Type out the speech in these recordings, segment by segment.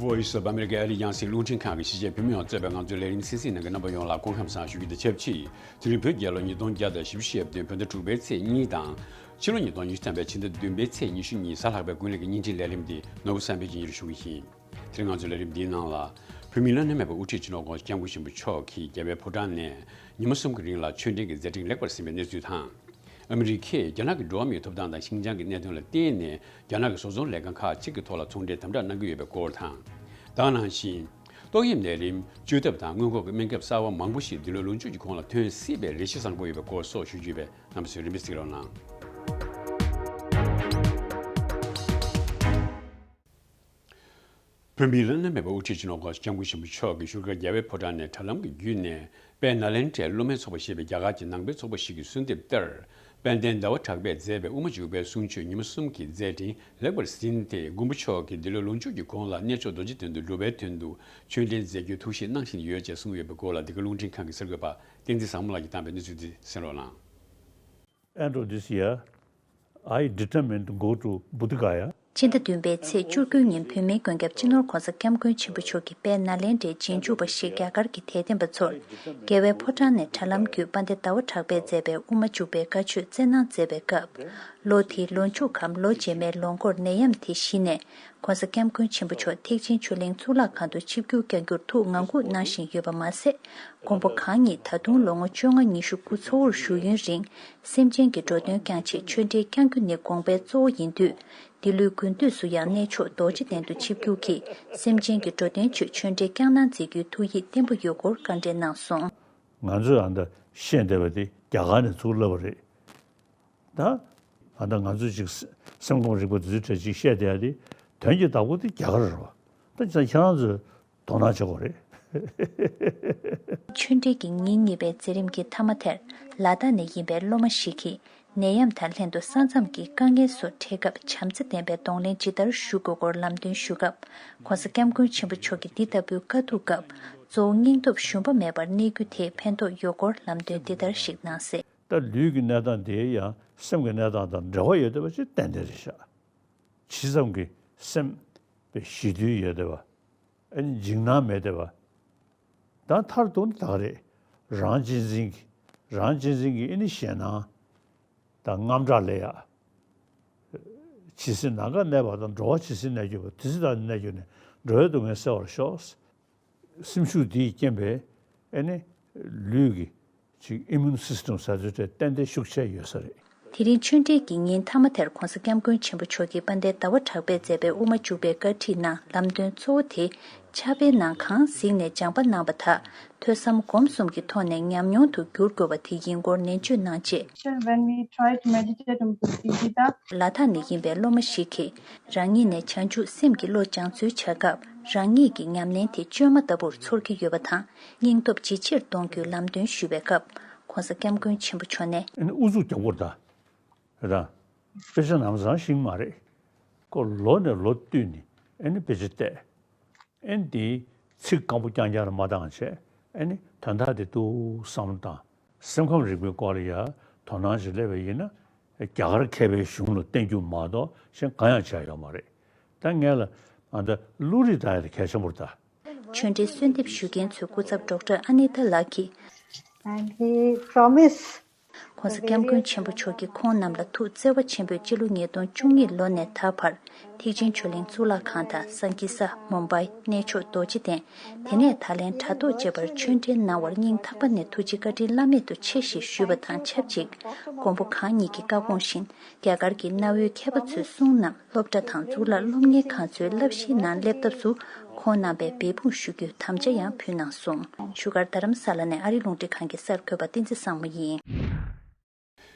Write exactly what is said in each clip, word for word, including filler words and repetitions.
Voice of America ཨ་རིའི་རྒྱང་སྲིང་རླུང་འཕྲིན་ཁང་གི་གཞིས་བྱེས་བོད་མི་ཡོངས་གཙོས་པའི་ང་ཚོའི་ལས་རིམ་གསན་གཟིགས་གནང་མཁན་རྣམ་པ་ཡོངས་ལ་སྐུ་ཁམས་བཟང་ཞུ་རྒྱུ་དང་ཆབས་ཅིག་དེ་རིང་བོད་རྒྱལ་ལོ་ཉིས་སྟོང་བརྒྱ་དང་བཞི་བཅུ་ཞེ་བདུན་བོད་ཟླ་དྲུག་པའི་ཚེས་གཉིས་དང་། ཕྱི་ལོ་ཉིས་སྟོང་ཉི་ཤུ་ཐམ་པའི་ཕྱི་ཟླ་བདུན་པའི་ཚེས་ཉི་ཤུ་གཉིས་གཟའ་ལྷག་པའི་དགུན་ལས་ཀྱི་བརྙན་འཕྲིན་ལས་རིམ་འདི་ནོར་བུ་བསམ་འཕེལ་གྱིས་སྙན་སྒྲོན་ཞུ་གི་ཡིན། དེ་རིང་ང་ཚོའི་ལས་རིམ་འདིའི་ནང་ལ། བོད་མིའི་བླ་ན་མེད་པའི་དབུ་ཁྲིད་སྤྱི་ནོར་༧གོང་ས་༧སྐྱབས་མགོན་ཆེན་པོ་མཆོག་གིས་རྒྱལ་བའི་ཕོ་བྲང་ནས་ཉི་མ་གསུམ་གྱི་རིང་ལ་ཆོས་འབྲེལ་གྱི་མཛད་འཕྲིན་ལེགས་པར་ཟིན་པའི་གནས་ཚུལ་དང་། ཨ་མི་རི་ཀས་རྒྱ་ནག་གི་འགྲོ་བ་མིའི་ཐོབ་ཐང་དང་ཤིན་ཅང་གི་གནད་དོན་ལ་བརྟེན་ནས་རྒྱ་ནག་གི་བཟོ་ཚོང་ལས་ཁང་ཁག་ཅིག་གི་ཐོག་ལ་ཚོང་འབྲེལ་དམ་དྲག་གནང་གི་ཡོད་པའི་སྐོར་དང་། ད་ག་ནང་བཞིན། ཏོག་དབྱིབས་ནད་རིམས་བཅོས་ཐབས་དང་སྔོན་འགོག་གི་སྨན་ཁབ་གསར་བ་མང་པོ་ཞིག་འདི་ལོའི་ལོ་མཇུག་གི་གོང་ལ་ཐོན་སྲིད་པའི་རེ་ཞིག་བཟང་པོ་ཡོད་པའི་སྐོར་སོགས་ཞུ་རྒྱུ་ཡོད་པས་རྣམ་པ་ཚོས་རིམ་པས་གཟིགས་རོགས་གནང་། བོད་མིའི་བླ་ན་མེད་པའི་དབུ་ཁྲིད་སྤྱི་ནོར་༧གོང་ས་༧སྐྱབས་མགོན་ཆེན་པོ་མཆོག་གིས་བཞུགས་སྒར་རྒྱལ་བའི་ཕོ་བྲང་ནས་དྲ་ལམ་གྱི་བརྒྱུད་ནས་དཔལ་ནཱ་ལེནྡྲའི་སློབ་མའི་ཚོགས་པ་ཞེས་པའི་རྒྱ་གར་གྱི་ནང་པའི་ཚོགས་པ་ཞིག་གི་གསོལ་འདེབས་ལྟར། དཔལ་ལྡན་ཟླ་བ་གྲགས་པས་མཛད་པའི་དབུ་མ་འཇུག་པའི་གསུང་ཆོས་ཉི་མ་གསུམ་གྱི་མཛད་འཕྲིན་ལེགས་པར་ཟིན་ཏེ། མགོན་པོ་མཆོག་གིས་འདི་ལོའི་ལོ་མཇུག་གི་གོང་ལ་གནས་མཆོག་རྡོ་རྗེ་གདན་དུ་སྒྲུབ་པའི་དོན་དུ་ཆོས་འབྲེལ་མཛད་རྒྱུའི་ཐུགས་བཞེད་གནང་བཞིན་ཡོད་ཅེས་གསུངས་ཡོད་པའི་སྐོར་ལ། འདི་ག་རླུང་འཕྲིན་ཁང་གི་གསར་འགོད་པ་བསྟན་འཛིན་བཟང་མོ་ལགས་ཀྱིས་བཏང་པའི་གནས་ཚུལ་འདི་གསན་རོགས་གནང་། End of this year, I determined to go to Bodh Gaya. སྤྱི་ཟླ་བདུན་པའི་ཚེས་བཅུ་དགུ་ཉིན་བོད་མིའི་མགོན་སྐྱབས་སྤྱི་ནོར་༧གོང་ས་༧སྐྱབས་མགོན་ཆེན་པོ་མཆོག་གིས་དཔལ་ནཱ་ལེནྡྲའི་རྗེས་འཇུག་པ་ཞིག་རྒྱ་གར་གྱི་དད་ལྡན་པ་ཚོར་རྒྱལ་བའི་ཕོ་བྲང་ནས་དྲ་ལམ་བརྒྱུད་དཔལ་ལྡན་ཟླ་བ་གྲགས་པས་མཛད་པའི་དབུ་མ་འཇུག་པའི་བཀའ་ཆོས་སྩལ་གནང་མཛད་པའི་སྐབས། ལོ་དེའི་ལོ་མཇུག་གམ་ལོ་རྗེས་མའི་ལོ་འགོར་ནད་ཡམས་དེ་གཞི་ནས་༧གོང་ས་༧སྐྱབས་མགོན་ཆེན་པོ་མཆོག་ཐེག་ཆེན་ཆོས་གླིང་གཙུག་ལག་ཁང་དུ་ཆིབས་བསྒྱུར་བསྐྱང་རྒྱུར་ཐུགས་ངང་སྒུག་གནང་བཞིན་ཡོད་པ་མ་ཟད། མགོན་པོ་གང་ཉིད་ད་དུང་ལོ་ངོ་བཅོ་ལྔ་ཉི་ཤུ་སྐུ་འཚོ་བོར་བཞུགས་ཡུན་རིང་སེམས་ཅན་གྱི་འགྲོ་དོན་བསྐྱང་ཆེད་ཆོས་འབྲེལ་བསྐྱང་རྒྱུ་ནི་དགོངས་པའི་གཙོ་བོ་ཡིན་དུས། འདི་ལོའི་དགུན་དུས་སུ་ཡང་གནས་མཆོག་རྡོ་རྗེ་གདན་དུ་ཆིབས་བསྒྱུར་གྱིས་སེམས་ཅན་གྱི་འགྲོ་དོན་ཆེད་ཆོས་འབྲེལ་བསྐྱང་གནང་མཛད་རྒྱུའི་ཐུགས་ཡིད་བརྟན་པོ་ཡོད་སྐོར་བཀའ་འདྲི་གནང་སོང་། ང་ཚོས་ཨ་འདི་བཤད་བསྡད་པ་དེ་རྒྱ་གར་ནས་ཚུར་བསླབས་པ་རེད། ད་ཨ་ད་ང་ཚོས་ཅིག་སེམས་ཁམས་རིག་པ་དེ་ཚོའི་གྲས་ཅིག་བཤད་བསྡད་ཡ་དེ་དོན་གྱི་བདག་པོ་དེ་རྒྱ་གར་རེད་བ། ད་ཁྱེད་རང་ཚོས་དོ་སྣང་བྱེད་དགོས་རེད། ཆོས་འབྲེལ་གྱི་ཉིན་གཉིས་པའི་མཛད་རིམ་གྱི་མཐའ་མ་དེར་ལ་དྭགས་ནས་ཡིན་པའི་སློབ་མ་ཞིག་གིས་ནད་ཡམས་དང་ལྷན་དུ་ས་མཚམས་ཀྱི་དཀའ་ངལ་སོགས་འཕྲད་སྐབས་བྱམས་བརྩེ་ལྡན་པའི་གདོང་ལེན་ཇི་ལྟར་ཞུ་དགོས་སྐོར་ལམ་སྟོན་ཞུ་སྐབས། ༸གོང་ས་༸སྐྱབས་མགོན་ཆེན་པོ་མཆོག་གིས་འདི་ལྟ་བུའི་དཀའ་སྡུག་སྐབས་གཙོ་བོ་སྙིང་སྟོབས་ཞུམ་པ་མེད་པར་གནས་རྒྱུ་དེས་ཕན་ཐོགས་ཡོད་སྐོར་ལམ་སྟོན་འདི་ལྟར་ཞིག་གནང་གསལ། ད་ལུས་ཀྱི་གནས་སྟངས་དེ་ཡང་སེམས་ཀྱི་གནས་སྟངས་དང་འབྲེལ་བ་ཡོད་བསྡད་པ་ཅིག་ཏན་ཏན་རེད་ཤག་ཇི་ཙམ་གྱིས་སེམས་པའི་ཞི་དུལ་ཡོད་བསྡད་པ། ཨ་ནི་འཇིགས་སྣང་མེད་བསྡད་པ། ད་མཐར་གཏུགས་ན་ད་ག་རེད། རང་གཅེས་འཛིན་གྱི་རང་གཅེས་འཛིན་གྱི་ཨ་ནི་ཞེད་སྣང་དང་དངངས་སྐྲག་ལས་ཡག་ཇི་སྲིད་ནམ་མཁའ་གནས་པ་དང་། འགྲོ་བ་ཇི་སྲིད་གནས་གྱུར་པ། དེ་སྲིད་བདག་ནི་གནས་གྱུར་ནས། འགྲོ་བའི་སྡུག་བསྔལ་སེལ་བར་ཤོག་སེམས་ཤུགས་འདིས་རྐྱེན་པས་ཨ་ནི་ལུས་ཀྱི་ཅིག་ཨི་མུན་སིས་ཊམ་ཟེར་ཚུལ་དེ་ཏན་ཏན་ཤུགས་ཆེ་ཡོད་ས་རེད། དེ་རིང་ཆོས་འབྲེལ་གྱི་ཉིན་མཐའ་མ་དེར་༸གོང་ས་༸སྐྱབས་མགོན་ཆེན་པོ་མཆོག་གིས་དཔལ་ལྡན་ཟླ་བ་གྲགས་པས་མཛད་པའི་དབུ་མ་འཇུག་པའི་བཀའ་ཁྲིད་ནང་ལམ་སྟོན་གཙོ་བོ་དེ་ཕྱག་དཔེའི་ནང་གང་གཟིགས་ནས་སྦྱངས་པ་གནང་བ་དག་ཐོས་བསམ་སྒོམ་གསུམ་གྱི་ཐོག་ནས་ཉམས་མྱོང་དུ་བསྒྱུར་དགོས་པ་དེ་ཡིན་སྐོར་ནན་བརྗོད་གནང་རྗེས། When we try to meditate on Buddhagita, ལ་དྭགས་ནས་ཡིན་པའི་སློབ་མ་ཞིག་གིས་རང་ཉིད་ནས་བྱང་ཆུབ་སེམས་ཀྱི་བློ་སྦྱང་ཚུལ་བྱ་སྐབས་རང་ཉིད་ཀྱི་ཉམས་ལེན་དེ་བཅོས་མ་ལྟ་བུར་ཚོར་གྱི་ཡོད་པ་དང་། སྙིང་སྟོབས་ཇེ་ཆེར་གཏོང་རྒྱུའི་ལམ་སྟོན་ཞུས་པའི་སྐབས། ༸གོང་ས་༸སྐྱབས་མགོན་ཆེན་པོ་མཆོག་ནས། ཨ་ནི་ཨུ་ཚུགས་རྒྱག་དགོས་རེད་ད། རེད་ད། དཔེ་ཆ་ནམ་བཟང་ཤེས་ཀྱི་མ་རེད། ཁོ་ལོ་ནས་ལོ་བསྟུད་ནས་ཨ་ནི་དཔེ་ཆ་བལྟས། ཨ་ནི་དེའི་ཚིག་སྐམ་པོ་རྐྱང་རྐྱང་ལ་མ་བཏང་བྱས། ཨ་ནི་དོན་དག་དེ་ཏོག་བསམ་བློ་བཏང་། སེམས་ཁམས་རིག་པའི་སྐོར་ལ་ཡ་དོ་སྣང་ཞིག་སླེབས་པ་ཡིན་ན། རྒྱ་གར་མཁས་པའི་གཞུང་ལ་བརྟེན་རྒྱུ་མ་གཏོགས་གཞན་གང་ཡང་བྱས་ཡོད་མ་རེད། ད་ངས་ལ་ཨ་ད་བློ་རིག་ད་ཡ་དེ་གལ་ཆེན་པོ་རེད་ད། ཆོས་འབྲེལ་གསོལ་འདེབས་ཞུ་མཁན་ཚོའི་སྐུ་ཚབ་ཌོག་ཊར་ཨ་ནི་ཏཱ་ལགས་ཀྱིས། And he promised ༸གོང་ས་༸སྐྱབས་མགོན་ཆེན་པོ་མཆོག་གིས་ཁོང་རྣམས་ལ་ཐུགས་བརྩེ་བ་ཆེན་པོས་སྤྱི་ལོ་ཉིས་སྟོང་བཅུ་གཉིས་ལོ་ནས་ད་བར་ཐེག་ཆེན་ཆོས་གླིང་གཙུག་ལག་ཁང་དང་སང་ཀི་ས། མུམ་བྷའི། གནས་མཆོག་རྡོ་རྗེ་གདན། དེ་ནས་ད་ལན་དྲ་ཐོག་བཅས་པར་ཆོས་འབྲེལ་གནང་བར་སྙིང་ཐག་པ་ནས་ཐུགས་རྗེ་བཀའ་དྲིན་བླ་མེད་དུ་ཆེ་ཞེས་ཞུས་པ་དང་ཆབས་ཅིག་མགོན་པོ་གང་ཉིད་ཀྱི་བཀའ་དགོངས་བཞིན། རྒྱ་གར་གྱི་གནའ་བོའི་མཁས་པ་ཚོའི་གསུང་རྣམས་སློབ་གྲྭ་དང་གཙུག་ལག་སློབ་གཉེར་ཁང་ཚོའི་བསླབ་གཞིའི་ནང་སླེབས་ཐབས་སུ་ཁོང་རྣམ་པས་འབད་འབུངས་ཞུ་རྒྱུའི་དམ་བཅའ་ཡང་ཕུལ་གནང་སོང་། བཞུགས་སྒར་རྡ་རམ་ས་ལ་ནས་ཨ་རིའི་རླུང་འཕྲིན་ཁང་གི་གསར་འགོད་པ་བསྟན་འཛིན་བཟང་མོ་ཡིན།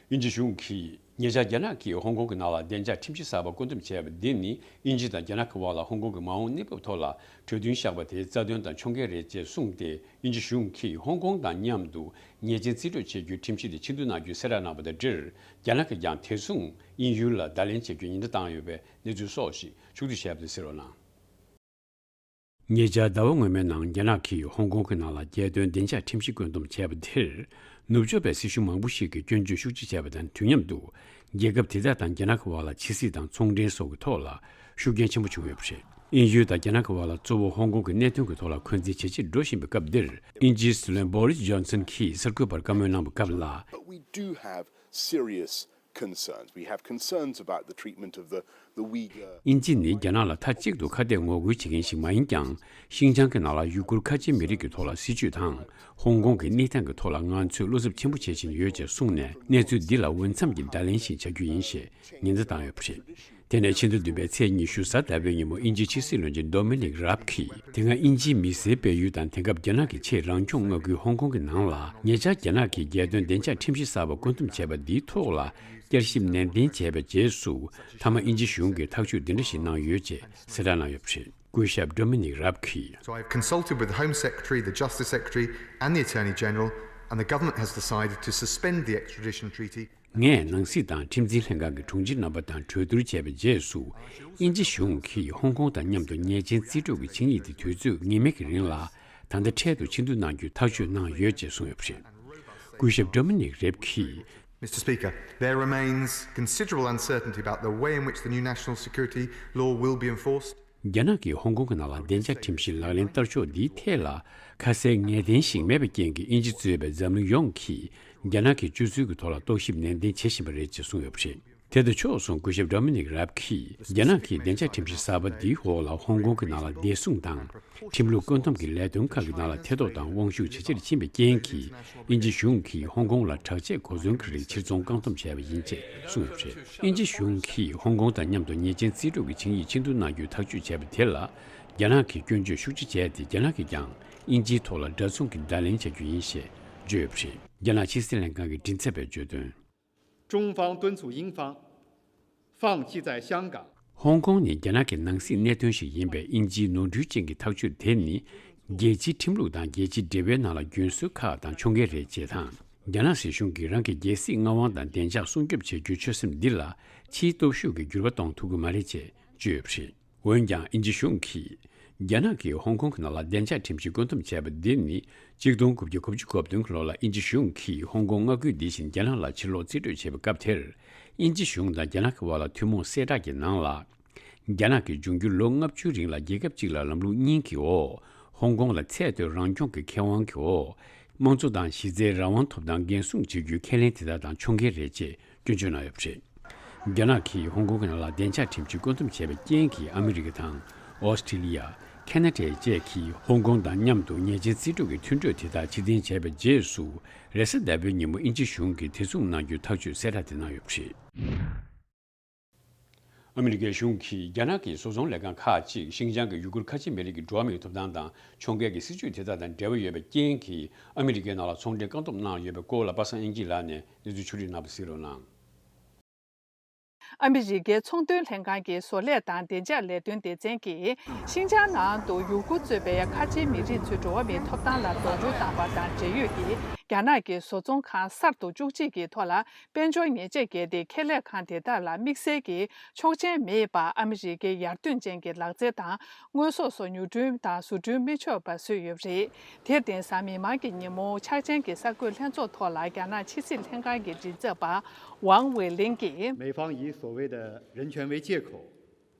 དབྱིན་ཇི་གཞུང་གིས་ཉེ་ཆར་རྒྱ་ནག་གིས་ཧོང་ཀོང་གི་ནང་ལ་བདེ་འཇགས་ཁྲིམས་གཞི་གསར་པ་བཀོད་འདོམས་བྱས་པ་འདི་ནི་དབྱིན་ཇི་དང་རྒྱ་ནག་གི་དབར་ལ་ཧོང་ཀོང་གི་མ་འོངས་གནས་བབ་ཐོག་ལ་གྲོས་མཐུན་བཞག་པ་དེའི་རྩ་དོན་དང་ཕྱོགས་འགལ་རེད་ཅེས་གསུངས་ཏེ། དབྱིན་ཇི་གཞུང་གིས་ཧོང་ཀོང་དང་མཉམ་དུ་ཉེས་ཅན་རྩིས་སྤྲོད་བྱེད་རྒྱུའི་ཁྲིམས་གཞི་དེ་ཕྱིར་འཐེན་གནང་རྒྱུའི་གསལ་བསྒྲགས་གནང་བ་དང་འབྲེལ། རྒྱ་ནག་གིས་ཀྱང་དེ་མཚུངས་དབྱིན་ཡུལ་ལ་བརྡ་ལན་བྱེད་རྒྱུའི་ཉེན་བརྡ་བཏང་ཡོད་པའི་གནས་ཚུལ་སོགས་ཤིག་ཕྱོགས་བསྡུས་བྱས་པ་དེ་གསན་རོགས་གནང་། ཉེ་ཆར་ཟླ་བ་སྔོན་མའི་ནང་རྒྱ་ནག་གིས་ཧོང་ཀོང་གི་ནང་ལ་རྒྱལ་དོན་བདེ་འཇགས་ཁྲིམས་གཞི་བཀོད་འདོམས་བྱས་པ་དེར། ནུབ་ཕྱོགས་པའི་སྲིད་གཞུང་མང་པོ་ཞིག་གིས་སྐྱོན་བརྗོད་ཤུགས་ཆེ་བྱས་པ་དང་དུས་མཉམ་དུ། རྒྱལ་ཁབ་དེ་དག་དང་རྒྱ་ནག་གི་དབར་ལ་ཕྱི་སྲིད་དང་ཚོང་འབྲེལ་སོགས་ཀྱི་ཐོག་ལ་ཤུགས་རྐྱེན་ཆེན་པོ་བྱུང་ཡོད་པ་རེད། དབྱིན་ཡུལ་དང་རྒྱ་ནག་གི་བར་ལ་གཙོ་བོ་ཧོང་ཀོང་གི་གནད་དོན་གྱི་ཐོག་ལ་འཁོན་འཛིན་ཇེ་ཆེར་འགྲོ་བཞིན་པའི་སྐབས་འདིར། དབྱིན་ཇིའི་སྲིད་བློན་བྷོ་རིས་ཇོན་སན་གྱིས་གསར་འགོད་པར་བཀའ་མོལ་གནང་བའི་སྐབས་ལ། But we do have serious concerns. We have concerns about the treatment of the, the Uyghur. དབྱིན་ཇི་ནི་རྒྱ་ནག་ལ་མཐའ་གཅིག་ཏུ་ཁ་གཏད་ངོ་རྒོལ་བྱེད་མཁན་ཞིག་མ་ཡིན་ཀྱང་། ཤིན་ཅང་གི་ནང་ལ་ཡུ་གུར་ཁ་ཆེ་མི་རིགས་ཀྱི་ཐོག་ལ་སྲིད་བྱུས་དང་། ཧོང་ཀོང་གི་གནས་སྟངས་ཀྱི་ཐོག་ལ་ང་ཚོས་བློ་འཚབ་ཆེན་པོ་བྱེད་བཞིན་ཡོད་ཅེས་གསུངས་ནས། གནས་ཚུལ་འདི་ལ་འོས་འཚམ་གྱི་བརྡ་ལན་ཞིག་བྱ་རྒྱུ་ཡིན་ཞེས་ཉེན་བརྡ་བཏང་ཡོད་པ་རེད། དེ་ནས་ཕྱི་ཟླ་བདུན་པའི་ཚེས་ཉི་ཤུ་གཟའ་ཟླ་བའི་ཉིན་མོ་དབྱིན་ཇིའི་ཕྱི་སྲིད་བློན་ཆེན་ཌོ་མི་ནིག་རབ་ཀྱིས། དེ་སྔ་དབྱིན་ཇིའི་མི་སེར་སྤེལ་ཡུལ་དང་། དེང་སྐབས་རྒྱ་ནག་གི་ཆེས་རང་སྐྱོང་མངའ་ཁུལ་ཧོང་ཀོང་གི་ནང་ལ། ཉེ་ཆར་རྒྱ་ནག་གིས་རྒྱལ་དོན་བདེ་འཇགས་ཁྲིམས་གཞི་གསར་པ་བཀོད་འདོམས་བྱས་པ་འདིའི་ཐོག་ལ། བསྐྱར་ཞིབ་ནན་ཏན་བྱས་པའི་རྗེས་སུ། མཐའ་མ་དབྱིན་ཇི་གཞུང་གིས་ཐག་གཅོད་འདི་འདྲ་ཞིག་གནང་ཡོད་ཅེས་གསལ་བསྒྲགས་གནང་ཡོད་པ་རེད། སྐུ་ཞབས་ཌོ་མི་ནིག་རབ་ཀྱིས། So I have consulted with the Home Secretary, the Justice Secretary, and the Attorney General, and the government has decided to suspend the extradition treaty. ངས་ནང་སྲིད་དང་ཁྲིམས་འཛིན་ལྷན་ཁང་གི་དྲུང་ཆེ་རྣམ་པ་དང་གྲོས་བསྡུར་བྱས་པའི་རྗེས་སུ། དབྱིན་ཇི་གཞུང་གིས་ཧོང་ཀོང་དང་མཉམ་དུ་ཉེས་ཅན་རྩིས་སྤྲོད་ཀྱི་ཆིངས་ཡིག་དེ་དུས་ཚོད་ངེས་མེད་ཀྱི་རིང་ལ་ད་ལྟ་འཕྲལ་དུ་ཕྱིར་བསྡུ་གནང་རྒྱུའི་ཐག་གཅོད་གནང་ཡོད་ཅེས་གསུངས་ཡོད་པ་རེད། སྐུ་ཞབས་ཌོ་མི་ནིག་རེབ་ཀྱིས། Mister Speaker, there remains considerable uncertainty about the way in which the new national security law will be enforced. རྒྱ་ནག་གིས་ཧོང་ཀོང་གི་ནང་ལ་བདེ་འཇགས་ཁྲིམས་གཞི་ལག་ལེན་བསྟར་ཕྱོགས་འདིའི་ཐད་ལ་ཁ་གསལ་ངེས་གཏན་ཞིག་མེད་པའི་རྐྱེན་གྱིས། དབྱིན་ཇི་གཙོས་པའི་འཛམ་གླིང་ཡོངས་ཀྱིས་རྒྱ་ནག་གི་སྤྱོད་ཚུལ་གྱི་ཐོག་ལ་རྟོག་ཞིབ་ནན་ཏན་བྱེད་བཞིན་པ་རེད་ཅེས་གསུངས་ཡོད་པ་རེད། དེ་དང་ཕྱོགས་མཚུངས། སྐུ་ཞབས་ཌོ་མི་ནིག་རབ་ཀྱིས། རྒྱ་ནག་གིས་བདེ་འཇགས་ཁྲིམས་གཞི་གསར་པ་འདིའི་འོག་ལ་ཧོང་ཀོང་གི་ནང་ལ་བདེ་སྲུང་དང་། ཁྲིམས་ལུགས་བཀོད་འདོམས་ཀྱི་ལས་དོན་ཁག་གི་ནང་ལ་ཐེ་གཏོགས་དང་དབང་ཤུགས་ཇེ་ཆེར་ཕྱིན་པའི་རྐྱེན་གྱིས། དབྱིན་ཇི་གཞུང་གིས་ཧོང་ཀོང་ལ་དྲག་ཆས་གོ་མཚོན་གྱི་རིགས་ཕྱིར་ཚོང་བཀག་སྡོམ་བྱས་པ་ཡིན་ཅེས་གསུངས་ཡོད་པ་རེད། དབྱིན་ཇི་གཞུང་གིས་ཧོང་ཀོང་དང་མཉམ་དུ་ཉེས་ཅན་རྩིས་སྤྲོད་ཀྱི་ཆིངས་ཡིག་ཕྱིར་བསྡུ་གནང་རྒྱུའི་ཐག་གཅོད་བྱས་པ་དེ་ལ། རྒྱ་ནག་གིས་སྐྱོན་བརྗོད་ཤུགས་ཆེ་བྱས་ཏེ། རྒྱ་ནག་གིས་ཀྱང་དབྱིན་ཇིའི་ཐོག་ལ་འདྲ་མཚུངས་ཀྱི་བརྡ་ལན་བྱ་རྒྱུ་ཡིན་ཞེས་བརྗོད་ཡོད་པ་རེད། རྒྱ་ནག་ཕྱི་སྲིད་ལྷན་ཁང་གི་མགྲིན་ཚབ་པས་བརྗོད་དོན། 中方敦促英方放弃在香港 ཧོང་ཀོང་ནི་རྒྱ་ནག་གི་ནང་སྲིད་གནད་དོན་ཞིག་ཡིན་པས། དབྱིན་ཇིའི་ནོར་འཁྲུལ་ཅན་གྱི་ཐག་གཅོད་དེ་ནི། རྒྱལ་སྤྱིའི་ཁྲིམས་ལུགས་དང་རྒྱལ་སྤྱིའི་འབྲེལ་བའི་ནང་ལ་རྒྱུན་སྲོལ་ཁག་དང་ཕྱོགས་འགལ་རེད་ཅེས་དང་། རྒྱ་ནག་སྲིད་གཞུང་གིས་རང་གི་རྒྱལ་སྲིད་མངའ་དབང་དང་བདེ་འཇགས་སྲུང་སྐྱོབ་བྱེད་རྒྱུའི་ཆོད་སེམས་འདི་ལ། ཕྱིའི་སྟོབས་ཤུགས་ཀྱིས་འགྱུར་བ་གཏོང་ཐུབ་ཀྱི་མ་རེད་ཅེས་བརྗོད་ཡོད་པ་རེད། འོན་ཀྱང་། དབྱིན་ཇི་གཞུང་གིས་རྒྱ་ནག་གིས་ཧོང་ཀོང་གི་ནང་ལ་བདེ་འཇགས་ཁྲིམས་གཞི་བཀོད་འདོམས་བྱས་པ་འདི་ནི། ཆིག་སྟོང་དགུ་བརྒྱ་གོ་བཅུ་གོ་བདུན་གྱི་ལོ་ལ་དབྱིན་ཇི་གཞུང་གིས་ཧོང་ཀོང་མངའ་ཁུལ་འདི་བཞིན་རྒྱ་ནག་ལ་ཕྱིར་སློག་རྩིས་སྤྲོད་བྱས་པའི་སྐབས་དེར། དབྱིན་ཇི་གཞུང་དང་རྒྱ་ནག་གི་བར་ལ་ཐུན་མོང་གསལ་བསྒྲགས་ཀྱི་ནང་ལ། རྒྱ་ནག་གིས་འབྱུང་འགྱུར་ལོ་ལྔ་བཅུའི་རིང་ལ་རྒྱལ་ཁབ་གཅིག་ལ་ལམ་ལུགས་གཉིས་ཀྱི་འོག་ཧོང་ཀོང་ལ་ཚད་མཐོའི་རང་སྐྱོང་གི་ཁེ་དབང་གི་འོག་དམངས་གཙོ་དང་གཞི་རྩའི་རང་དབང་ཐོབ་ཐང་འགན་སྲུང་བྱེད་རྒྱུའི་ཁས་ལེན་དེ་དག་དང་ཕྱོགས་འགལ་རེད་ཅེས་སྐྱོན་བརྗོད་གནང་ཡོད་པ་རེད། རྒྱ་ནག་གིས་ཧོང་ཀོང་གི་ནང་ལ་བདེ་འཇགས་ཁྲིམས་གཞི་བཀོད་འདོམས་བྱས་པའི་རྐྱེན་གྱིས། ཨ་མི་རི་ཀ་དང་། ཨོ་སི་ཀྲི་ལི་ཡ། ཁ་ན་ཌ་བཅས་ཀྱིས་ཧོང་ཀོང་དང་མཉམ་དུ་ཉེས་ཅན་རྩིས་སྤྲོད་ཀྱི་མཐུན་གྲོས་དེ་དག་ཕྱིར་འཐེན་བྱས་པའི་རྗེས་སུ། རེས་གཟའ་ཟླ་བའི་ཉིན་མོ་དབྱིན་ཇི་གཞུང་གིས་དེ་མཚུངས་གནང་རྒྱུའི་ཐག་གཅོད་གསལ་བསྒྲགས་དེ་གནང་ཡོད་པ་རེད། ཨ་མི་རི་ཀའི་གཞུང་གིས་རྒྱ་ནག་གི་བཟོ་ཚོང་ལས་ཁང་ཁག་ཅིག་ཤིན་ཅང་གི་ཡུ་གུར་ཁ་ཆེ་མི་རིགས་ཀྱི་འགྲོ་བ་མིའི་ཐོབ་ཐང་དང་ཕྱོགས་འགལ་གྱི་སྲིད་བྱུས་དེ་དག་དང་འབྲེལ་བ་ཡོད་པའི་རྐྱེན་གྱིས། ཨ་མི་རི་ཀའི་ནང་ལ་ཚོང་འབྲེལ་བཀག་སྡོམ་གནང་ཡོད་པའི་སྐོར་ལ། པ་སངས་དབྱངས་སྐྱིད་ལགས་ནས་གནས་ཚུལ་ཕྱོགས་བསྒྲིགས་གནང་བ་གཟིགས་རོགས་གནང་། ཨ་མི་རི་ཀའི་ཚོང་དོན་ལྷན་ཁང་གི་བཟོ་ལས་དང་བདེ་འཇགས་ལས་དོན་སྡེ་ཚན་གྱིས། ཤིན་ཅང་ནང་དུ་ཡུ་གུར་གཙོས་པའི་ཁ་ཆེའི་མི་རིགས་ཚོའི་འགྲོ་བ་མིའི་ཐོབ་ཐང་ལ་རྡོག་རོལ་བཏང་བ་དང་འབྲེལ་ཡོད་ཀྱི་རྒྱ་ནག་གི་བཟོ་ཚོང་ཁང་གསར་དུ་བཅུ་གཅིག་གི་ཐོག་ལ། དཔལ་འབྱོར་ཉེས་ཆད་བཀལ་ཏེ། ཁེ་ལས་ཁང་དེ་དག་ལ་དམིགས་བསལ་གྱི་ཆོག་མཆན་མེད་པར། ཨ་མི་རི་ཀའི་ཡར་ཐོན་ཅན་གྱི་ལག་རྩལ་དང་། དངོས་ཟོག་སོགས་ཉོ་སྐྲུན་དང་བཟོ་སྐྲུན་མི་ཆོག་པ་བཟོས་ཡོད་པ་རེད། དེར་བརྟེན། གཟའ་མིག་དམར་གྱི་ཉིན་མོ། འཆར་ཅན་གྱི་གསར་འགོད་ལྷན་ཚོགས་ཐོག་ལ། རྒྱ་ནག་ཕྱི་སྲིད་ལྷན་ཁང་གི་མགྲིན་ཚབ་པ་ཝང་ཝེ་ལིན་གྱིས། 美方以所谓的人权为借口，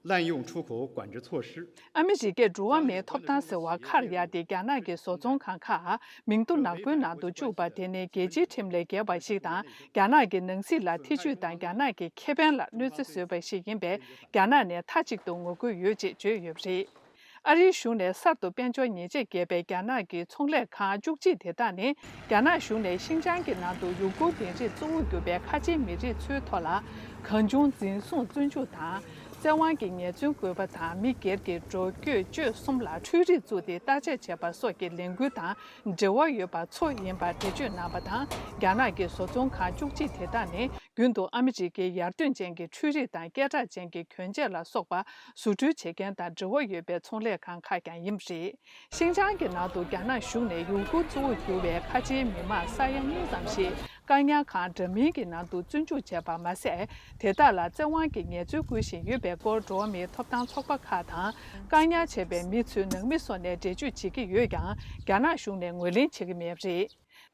滥用出口管制措施。 ཨ་མི་རི་ཀས་འགྲོ་བ་མིའི་ཐོབ་ཐང་ཟེར་བ་ཁར་ཡ་སྟེ། རྒྱ་ནག་གི་བཟོ་ཚོང་ཁང་ཁག་མིང་ཐོ་ནག་པོའི་ནང་དུ་བཅུག་པ་དེ་ནི། རྒྱལ་སྤྱིའི་ཁྲིམས་ལས་འགལ་བ་ཞིག་དང་། རྒྱ་ནག་གི་ནང་སྲིད་ལ་ཐེ་ཇུས་དང་། རྒྱ་ནག་གི་ཁེ་ཕན་ལ་གནོད་འཚེ་བཟོས་པ་ཞིག་ཡིན་པས། རྒྱ་ནག་ནས་མཐའ་གཅིག་ཏུ་ངོ་རྒོལ་ཡོད་ཅེས་བརྗོད་ཡོད་པ་རེད། ཨ་རིའི་གཞུང་ནས་གསར་དུ་དཔལ་འབྱོར་ཉེས་ཆད་བཀལ་བའི་རྒྱ་ནག་གི་ཚོང་ལས་ཁང་བཅུ་གཅིག་དེ་དག་ནི། རྒྱ་ནག་གཞུང་ནས་ཤིན་ཅང་གི་ནང་དུ་ཡུ་གུར་བོད་རིགས་གཙོ་བོར་གྱུར་པའི་ཁ་ཆེའི་མི་རིགས་ཚོའི་ཐོག་ལ། གང་བྱུང་འཛིན་བཟུང་བཙོན་འཇུག་དང་། བཙན་དབང་གིས་ཉེས་བཙུན་བཀོད་པ་དང་། མི་སྒེར་གྱི་འགྲོ་སྐྱོད་སྤྱོད་གསུམ་ལ་འཕྲུལ་རིག་བཙུགས་ཏེ་བརྟག་དཔྱད་བྱས་པ་སོགས་ཀྱི་ལས་འགུལ་དང་འབྲེལ་བ་ཡོད་པ་ཚོ་ཡིན་པར་འགྲེལ་བརྗོད་གནང་བ་དང་། རྒྱ་ནག་གི་བཟོ་ཚོང་ཁང་བཅུ་གཅིག་དེ་དག་ནི། རྒྱུན་དུ་ཨ་མི་རི་ཀའི་ཡར་ཐོན་ཅན་གྱི་འཕྲུལ་རིག་དང་། སྐད་གྲགས་ཅན་གྱི་གྱོན་ཆས་ལ་སོགས་པ་བཟོ་སྐྲུན་བྱེད་མཁན་དང་འབྲེལ་བ་ཡོད་པའི་ཚོང་ལས་ཁང་ཁག་ཀྱང་ཡིན་པ་རེད། ཤིན་ཅང་གི་ནང་དུ་རྒྱ་ནག་གཞུང་ནས་ཡུ་གུར་གཙོ་བོར་གྱུར་པའི་ཁ་ཆེའི་མི་མང་ས་ཡ་གཉིས་ཙམ་ཞིག་བཀག་ཉར་ཁང་འདྲ་མིན་གྱི་ནང་དུ་བཙོན་འཇུག་བྱས་པ་མ་ཟད། དེ་དག་ལ་བཙན་དབང་གིས་ངལ་རྩོལ་བསྐུལ་བཞིན་ཡོད་པའི་སྐོར། འགྲོ་བ་མིའི་ཐོབ་ཐང་ཚོགས་པ་ཁག་དང་། བཀག་ཉར་བྱས་པའི་མི་ཚོའི་ནང་མི་སོགས་ནས་འགྲེལ་བརྗོད་བྱེད་ཀྱི་ཡོད་ཀྱང་། རྒྱ་ནག་གཞུང་ནས་ངོས་ལེན་བྱེད་ཀྱི་མེད་པ་རེད།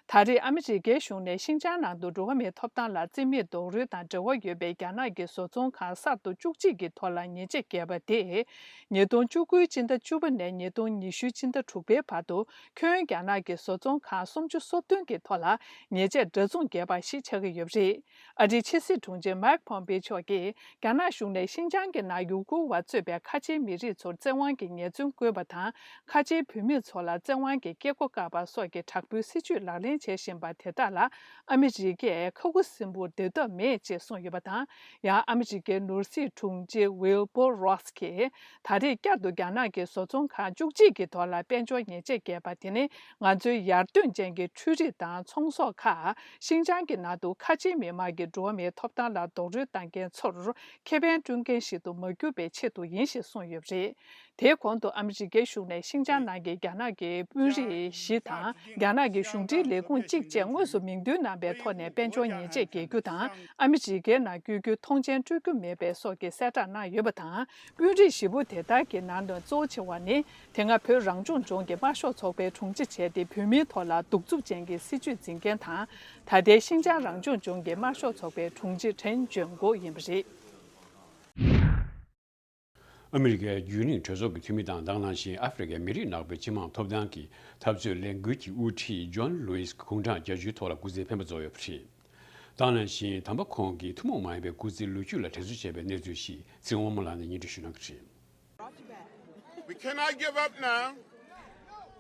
ད་རེས་ཨ་མི་རི་ཀའི་གཞུང་ནས་ཤིན་ཅང་ནང་དུ་འགྲོ་བ་མིའི་ཐོབ་ཐང་ལ་རྩིས་མེད་རྡོག་རོལ་དང་འབྲེལ་བ་ཡོད་པའི་རྒྱ་ནག་གི་བཟོ་ཚོང་ཁང་གསར་དུ་བཅུ་གཅིག་གི་ཐོག་ལ་ཉེས་ཆད་བཀལ་བ་དེས། ཉིས་སྟོང་བཅུ་དགུའི་སྤྱི་ཟླ་བཅུ་པ་ནས་ཉིས་སྟོང་ཉི་ཤུའི་སྤྱི་ཟླ་དྲུག་པའི་བར་དུ་ཁྱོན་རྒྱ་ནག་གི་བཟོ་ཚོང་ཁང་སུམ་ཅུ་སོ་བདུན་གྱི་ཐོག་ལ་ཉེས་ཆད་འདྲ་མཚུངས་བཀལ་བ་ཞིག་ཆགས་ཀྱི་ཡོད་པ་རེད། ཨ་རིའི་ཕྱི་སྲིད་དྲུང་ཆེ་མཱིག་ཕོམ་པེ་མཆོག་གིས། རྒྱ་ནག་གཞུང་ནས་ཤིན་ཅང་གི་ནང་ཡུ་གུར་བ་གཙོས་པའི་ཁ་ཆེའི་མི་རིགས་ཚོར་བཙན་དབང་གིས་ཉེས་རྩོད་བཀོད་པ་དང་། ཁ་ཆེའི་བུད་མེད་ཚོ་ལ་བཙན་དབང་གིས་སྐྱེ་སྒོ་བཀག་པ་སོགས་ཀྱི་དྲག་པོའི་སྲིད་བྱུས་ལག་ལེན་བྱེད་བཞིན་པ་དེ་དག་ལ་ཨ་མི་རི་ཀས་ཁ་ཁུ་སིམ་པོར་སྡོད་ཐབས་མེད་ཅེས་གསུངས་ཡོད་པ་དང་། ཡང་ཨ་མི་རི་ཀའི་ནོར་སྲིད་དྲུང་ཆེ་ཝིལ་བྷོ་རོས་ཀྱིས། ད་རེས་བསྐྱར་དུ་རྒྱ་ནག་གི་བཟོ་ཚོང་ཁང་བཅུ་གཅིག་གི་ཐོག་ལ་དཔལ་འབྱོར་ཉེས་ཆད་བཀལ་བ་དེ་ནི། ང་ཚོའི་ཡར་ཐོན་ཅན་གྱི་འཕྲུལ་རིག་དང་ཚོང་ཟོག་ཁག་ཤིན་ཅང་གི་ནང་དུ་ཁ་ཆེའི་མི་མང་གི་འགྲོ་བ་མིའི་ཐོབ་ཐང་ལ་རྡོག་རོལ་བཏང་མཁན་ཚོར་ཁེ་ཕན་སྐྲུན་མཁན་ཞིག་ཏུ་མ་གྱུར་པའི་ཆེད་དུ་ཡིན་ཞེས་གསུངས་ཡོད་པ་རེད། དེའི་གོང་དུ་ཨ་མི་རི་ཀའི་གཞུང་ནས་ཤིན་ཅང་ནང་གི་རྒྱ་ནག་གི་དཔོན་རིགས་བཞི་དང་རྒྱ་ནག་གི་གཞུང་འབྲེལ་ལས་ཁུངས་གཅིག་བཅས་དངོས་སུ་མིང་འདོན་གནང་པའི་ཐོག་ནས་དཔལ་འབྱོར་ཉེས་ཆད་འགེལ་རྒྱུ་དང་ཨ་མི་རི་ཀའི་ནང་བསྐྱོད་རྒྱུའི་ཐོངས་མཆན་སྤྲོད་རྒྱུ་མེད་པའི་སོགས་ཀྱི་གསལ་བསྒྲགས་གནང་ཡོད་པ་དང་། དཔོན་རིགས་བཞི་པོ་དེ་དག་གི་ནང་ནས་གཙོ་ཆེ་བ་ནི། དེ་སྔ་བོད་རང་སྐྱོང་ལྗོངས་ཀྱི་དམར་ཤོག་ཚོགས་པའི་དྲུང་ཆེ་བྱས་ཏེ་བོད་མིའི་ཐོག་ལ་གདུག་རྩུབ་ཅན་གྱི་སྲིད་བྱུས་འཛིན་མཁན་དང་། ད་ལྟའི་ཤིན་ཅང་རང་སྐྱོང་ལྗོངས་ཀྱི་དམར་ཤོག་ཚོགས་པའི་དྲུང་ཆེ་ཁྲེན་ཇོན་གོ་ཡིན་པ་རེད། ཨ་མི་རི་ཀའི་རྒྱུན་རིང་གྲོས་ཚོགས་ཀྱི་འཐུས་མི་དང་དེ་ག་ནང་བཞིན་ཨ་ཧྥེ་རི་ཀའི་མི་རིགས་ནག་པོའི་སྤྱི་དམངས་ཐོབ་ཐང་གི་འཐབ་རྩོད་ལས་འགུལ་གྱི་དབུ་ཁྲིད་ཇོན་ལུའི་སི་དགུང་གྲངས་བརྒྱད་ཅུའི་ཐོག་ལ་སྐུ་ཚེའི་འཕེན་པ་རྫོགས་ཡོད་པ་རེད། དེ་ག་ནང་བཞིན་དམ་པ་ཁོང་གིས་ཐུན་མོང་མ་ཡིན་པའི་སྐུ་ཚེའི་ལོ་རྒྱུས་ལ་དྲན་གསོ་བྱས་པའི་གནས་ཚུལ་ཞིག་ཚེ་དབང་མོ་ལགས་ནས་སྙན་སྒྲོན་ཞུ་གནང་གི་རེད། We cannot give up now.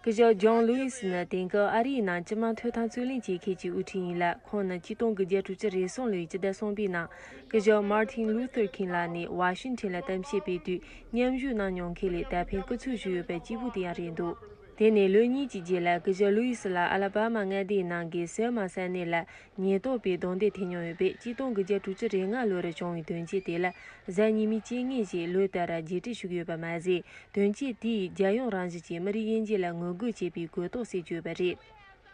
སྐུ་ཞབས་ཇོན་ལུའི་སི་ནི་དེང་སྐབས་ཨ་རིའི་ནང་སྤྱི་དམངས་ཐོབ་ཐང་རྩོད་ལེན་བྱེད་མཁན་གྱི་དབུ་ཁྲིད་ཡིན་ལ། ཁོང་ནི་ཆིག་སྟོང་དགུ་བརྒྱ་དྲུག་ཅུ་རེ་གསུམ་ལོའི་སྤྱི་ཟླ་གསུམ་པའི་ནང་སྐུ་ཞབས་མར་ཏིན་ལུ་ཐར་ཁིང་ལགས་ནས་ཝ་ཤིང་ཊོན་ལ་གཏམ་བཤད་སྤེལ་དུས་མཉམ་ཞུགས་གནང་མྱོང་མཁན་ལས་ད་ཕན་སྐུ་ཚབ་ཞུས་ཡོད་པའི་གཅིག་པུ་དེ་ཡང་རེད་འདུག་དེ་ནས་ལོ་གཉིས་ཀྱི་རྗེས་ལ་སྐུ་ཞབས་ལུའི་སི་ལ་ཨ་ལ་པ་མ་མངའ་སྡེའི་ནང་གི་སེལ་མ་ས་གནས་ལ་ཉེན་རྟོག་པས་རྡུང་རྡེག་ཐེབས་མྱོང་ཡོད་པས། ཆིག་སྟོང་དགུ་བརྒྱ་དྲུག་ཅུ་རེ་ལྔ་ལོར་བྱུང་བའི་དོན་རྐྱེན་དེ་ལ་གཟའ་ཉི་མའི་རྐྱེན་ངན་ཞེས་ལོ་ལྟར་རྗེས་དྲན་ཞུ་གི་ཡོད་པ་མ་ཟད། དོན་རྐྱེན་དེས་རྒྱལ་ཡོངས་རང་བཞིན་གྱི་མི་རིགས་དབྱེ་འབྱེད་ལ་ངོ་རྒོལ་བྱེད་པའི་གོ་རྟོགས་སད་ཡོད་པ་རེད།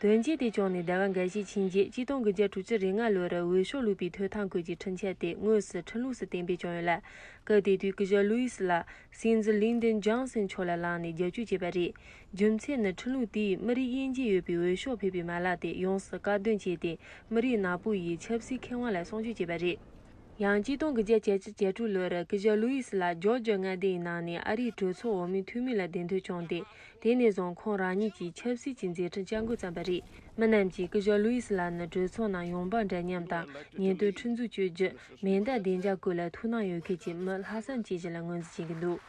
དོན་རྐྱེན་དེ་བྱུང་ནས་ཟླ་བ་འགའ་ཤས་ཕྱིན་རྗེས་ཆིག་སྟོང་དགུ་བརྒྱ་དྲུག་ཅུ་རེ་ལྔ་ལོར་འོས་ཤོག་བླུགས་པའི་ཐོབ་ཐང་སྐོར་གྱི་འཕྲིན་ཆས་དེ་དངོས་སུ་ཁྲིམས་ལུགས་སུ་གཏན་འབེབས་བྱུང་ཡོད་ལ། སྐབས་དེ་དུས་སྐུ་ཞབས་ལུའི་སི་ལ་སྲིད་འཛིན་ལིན་ཌོན་ཇོན་སན་མཆོག་ལ་ལངས་ནས་རྒྱབ་སྐྱོར་བྱས་པ་རེད། རྒྱུ་མཚན་ནི་ཁྲིམས་ལུགས་དེས་མི་རིགས་དབྱེ་འབྱེད་ཡོད་པའི་འོས་ཤོག་ཕུལ་བའི་མ་ལག་དེ་ཡོངས་སུ་བཀག་སྡོམ་བྱས་ཏེ་མི་རིགས་ནག་པོ་ཡི་ཆབ་སྲིད་ཁེ་དབང་ལ་སྲུང་སྐྱོབ་བྱས་པ་རེད། ཡང་ཆིག་སྟོང་དགུ་བརྒྱ་བརྒྱད་ཅུ་གྱ་དྲུག་ལོར་སྐུ་ཞབས་ལུའི་སི་ལ་ཇོར་ཇི་མངའ་སྡེའི་ནང་ནས་ཨ་རིའི་གྲོས་ཚོགས་འོག་མའི་འཐུས་མི་ལ་གདན་འདྲེན་བྱུང་སྟེ། དེ་ནས་བཟུང་ཁོང་རང་ཉིད་ཀྱིས་ཆབ་སྲིད་ཀྱི་མཛད་འཕྲིན་བསྐྱར་འགོད་བརྩམས་པ་རེད། མི་རྣམས་ཀྱིས་སྐུ་ཞབས་ལུའི་སི་ལ་ནི་གྲོས་ཚོགས་ནང་ཡོང་འབབ་འདྲ་མཉམ་དང་ཉེན་རྟོག་ཁྲིམས་འཛུགས་བཅོས་བསྒྱུར། མེ་མདའ་བདེ་འཇགས་སྐོར་ལ་ཐུགས་སྣང་ཡོད་མཁན་གྱི་མི་ལྷག་བསམ་ཅན་ཞིག་ལ་ངོས་འཛིན་བྱེད་ཀྱི་འདུག་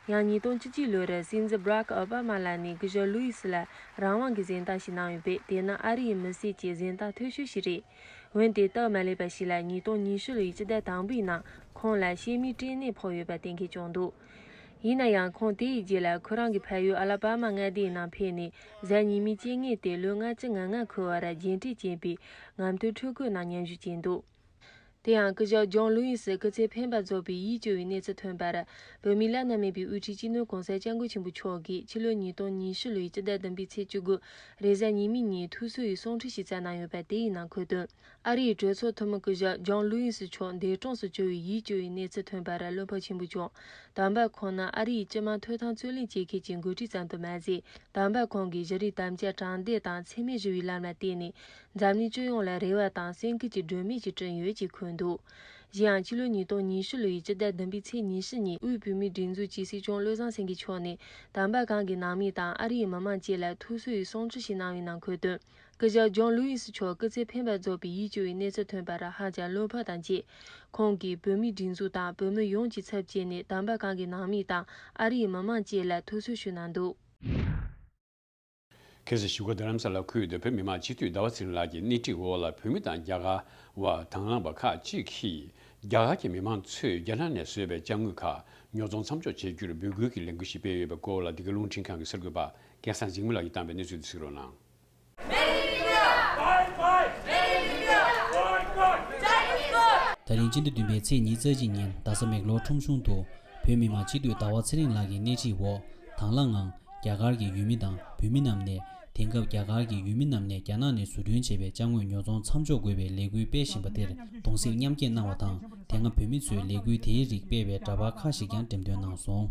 ཡང་ཉིས་སྟོང་བཅུ་གཅིག་ལོར་སྲིད་འཛིན་བྷ་རག་ཨོ་བྷ་མ་ལགས་ནས་སྐུ་ཞབས་ལུའི་སི་ལ་རང་དབང་གི་གཟེངས་རྟགས་ཤིག་གནང་ཡོད་པས། དེ་ནི་ཨ་རིའི་མི་སེར་གྱི་གཟེངས་རྟགས་མཐོ་ཤོས་ཤིག་རེད། འོན་ཏེ་སྟབས་མ་ལེགས་པ་ཞིག་ལ་ཉིས་སྟོང་ཉི་ཤུ་ལོའི་སྤྱི་ཟླ་དང་པོའི་ནང་ཁོང་ལ་ཤེས་མེད་སྐྲན་ནད་ཕོག་ཡོད་པ་གཏན་འཁེལ་བྱུང་འདུག་ཡིན་ན་ཡང་ཁོང་དེའི་རྗེས་ལ་ཁོ་རང་གི་ཕ་ཡུལ་ཨ་ལ་པ་མ་མངའ་སྡེའི་ནང་ཕེབས་ནས་གཟའ་ཉི་མའི་རྐྱེན་ངན་དེ་ལོ་ལྔ་བཅུ་ང་ལྔ་འཁོར་བར་རྗེས་དྲན་ཅན་པའི་ངམ་ཐུག་འཕྲུལ་འཁོར་ནང་མཉམ་ཞུགས་བྱས་འདུག་དེ་ཡང་སྐུ་ཞབས་ཇོན་ལུའི་སི་སྐུ་ཚེ་འཕེན་པ་རྫོགས་པའི་ཡིད་སྐྱོ་བའི་གནས་ཚུལ་ཐོན་པར། བོད་མིའི་བླ་ན་མེད་པའི་དབུ་ཁྲིད་སྤྱི་ནོར་༸གོང་ས་༸སྐྱབས་མགོན་ཆེན་པོ་མཆོག་གིས་ཕྱི་ལོ་ཉིས་སྟོང་ཉི་ཤུ་ལོའི་སྤྱི་ཟླ་བདུན་པའི་ཚེས་བཅུ་དགུ་རེས་གཟའ་ཉི་མའི་ཉིན་ཐུགས་གསོ་ཡི་གསུང་འཕྲིན་ཞིག་བསྩལ་གནང་ཡོད་པ་དེ་ཡི་ནང་འཁོད་དོན། ཨ་རིའི་གྲོས་ཚོགས་འཐུས་མི་སྐུ་ཞབས་ཇོན་ལུའི་སི་མཆོག་འདས་གྲོངས་སུ་གྱུར་བའི་ཡིད་སྐྱོ་བའི་གནས་ཚུལ་ཐོན་པར་བློ་ཕམ་ཆེན་པོ་བྱུང་། དམ་པ་ཁོང་ནི་ཨ་རིའི་སྤྱི་དམངས་ཐོབ་ཐང་རྩོད་ལེན་བྱེད་མཁན་གྱི་འགོ་ཁྲིད་ཙམ་དུ་མ་ཟད། དམ་པ་ཁོང་གིས་བཞུགས་རིགས་དམ་བཅའ་དྲང་བདེན་དང་འཚེ་མེད་ཞི་བའི་ལམ་ལ་བརྟེན་ནས། འཛམ་གླིང་སྤྱི་ཡོངས་ལ་རེ་བ་དང་སེམས་འགུལ་གྱི་སྒྲོན་མེ་ཞིག་བསྐྲུན་ཡོད་ཅེས་འཁོད་འདུག་གཞན་ཡང་ཕྱི་ལོ་ཉིས་སྟོང་ཉི་ཤུ་ལོའི་སྤྱི་ཟླ་བདུན་པའི་ཚེས་ཉི་ཤུ་ཉིན་དབུས་བོད་མིའི་སྒྲིག་འཛུགས་ཀྱི་སྲིད་སྐྱོང་བློ་བཟང་སེང་གེ་མཆོག་ནས་དམ་པ་ཁོང་གི་ནང་མི་དང་ཨ་རིའི་མི་མང་བཅས་ལ་ཐུགས་གསོ་ཡི་གསུང་འཕྲིན་ཞིག་གནང་བའི་ནང་འཁོད་དོན། སྐུ་ཞབས་ཇོན་ལུའི་སི་མཆོག་སྐུ་ཚེ་འཕེན་པ་རྫོགས་པའི་ཡིད་སྐྱོ་བའི་གནས་ཚུལ་ཐོན་པར་ཧ་ཅང་བློ་ཕམ་དང་བཅས། ཁོང་གིས་བོད་མིའི་སྒྲིག་འཛུགས་དང་བོད་མི་ཡོངས་ཀྱི་ཚབ་བྱས་ནས་དམ་པ་ཁོང་གི་ནང་མི་དང་ཨ་རིའི་མི་མང་བཅས་ལ་ཐུགས་གསོ་ཞུས་གནང་འདུག་ཁ་སང་བཞུགས་སྒར་རྡ་རམ་ས་ལ་ཁུལ་དུ་བོད་མི་མང་སྤྱི་འཐུས་ཟླ་བ་ཚེ་རིང་ལགས་ཀྱི་སྣེ་ཁྲིད་འོག་ལ་བོད་མི་དང་རྒྱ་གར་བ་དང་བླངས་པ་ཁག་ཅིག་གིས་རྒྱ་གར་གྱི་མི་མང་ཚོས་རྒྱ་ནག་ནས་བཟོས་པའི་ཅ་དངོས་ཁག་ཉོ་ཚོང་མཚམས་འཇོག་བྱེད་རྒྱུར་འབོད་སྐུལ་གྱི་ལས་འགུལ་ཞིག་སྤེལ་ཡོད་པའི་སྐོར་ལ། འདི་ག་རླུང་འཕྲིན་ཁང་གི་གསར་འགོད་པ་སྐལ་བཟང་འཇིགས་མེད་ལགས་ཀྱིས་བཏང་བའི་གནས་ཚུལ་དེ་གཟིགས་རོགས་གནང་། ད་རིང་སྤྱི་ཟླ་བདུན་པའི་ཚེས་ཉི་ཤུ་རྩ་གཅིག་ཉིན་རྡ་ས་མེག་ལོར་ཁྲོམ་གཞུང་དུ་བོད་མི་མང་སྤྱི་འཐུས་ཟླ་བ་ཚེ་རིང་ལགས་ཀྱི་སྣེ་ཁྲིད་འོག་དང་བླངས་ངང་རྒྱ་གར་གྱི་ཡུལ་མི་དང་བོད་མི་རྣམས་ནས། དེང་སྐབས་རྒྱ་གར་གྱི་ཡུལ་མི་རྣམས་ནས་རྒྱ་ནག་ནས་བཟོ་སྐྲུན་བྱས་པའི་ཅ་དངོས་ཉོ་ཚོང་མཚམས་འཇོག་དགོས་པའི་ལས་འགུལ་སྤེལ་བཞིན་པ་དེར་གདུང་སེམས་མཉམ་སྐྱེད་གནང་བ་དང་། དེ་སྔ་བོད་མི་ཚོས་ལས་འགུལ་དེའི་རིགས་སྤེལ་བའི་འདྲ་པར་ཁག་ཞིག་ཀྱང་འགྲེམས་སྟོན་གནང་སོང་།